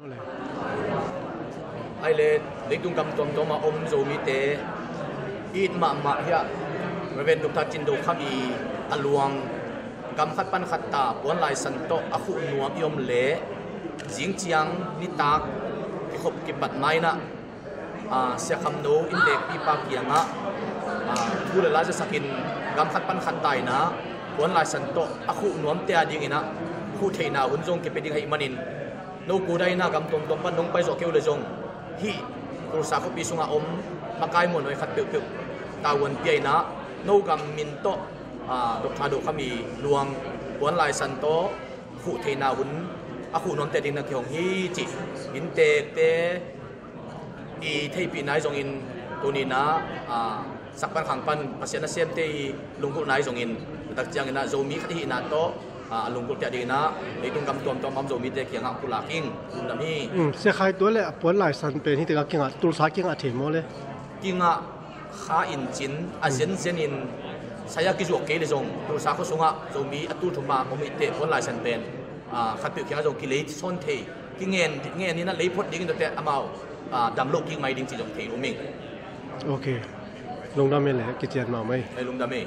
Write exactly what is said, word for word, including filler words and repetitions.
Ai le, leitung gam tuamtuam a om Zomite i it mahmah hiah Reverend Doctor Cin Do Kham i a luang gam khat pan khat ta puan laisan tawh a khuh nuam i om leh zing ciang nitak kikhop kipat mainah, ah, Sia Kham No inntekpipa kiangah, ah, thu le la zasakin gam khat pan khat ta inah puan laisan tawh a khuh nuamte a dinginah khuh theihna hun zong kipia ding ahih manin, no kudaina gam tuamtuam pan nong pai zawh kei uh le zong hih Tulsa khuapi sungah om makai muanhuai khat peuhpeuh tavuan pia inah no gam min tawh, ah, Doctor Do Kham i luang puan laisan tawh khuh theihna hun a khuh nuamte ding na kihong hi cih inntekte i theihpih nai zongin tuninah, ah, sak pan khang pan Pasian nasemte i lunggulh nai zongin tak cianginah Zomi khat ihihna tawh, ah, a lunggulhte a dinginah leitung gam tuamtuam a om Zomite kiangah pulak ing. Lungdam hi. Um, Sia Khai, tua le a puan laisan pen hih tikah kingah, Tulsa kingah thei maw le? Kingah kha in cin a zenzenin saya kizuak kei le zong Tulsa khua sungah Zomi a tul thum a om ihteh puan laisan pen, ah, khatpeuh kiangah zong kilei sawn thei, kingen, ngen inah lei phot dingin tuate amau, ah, dam loh kik mai ding cih zong thei lo ming. Ok. Lungdam hi le, kician mahmah hi. Ei, lungdam hi.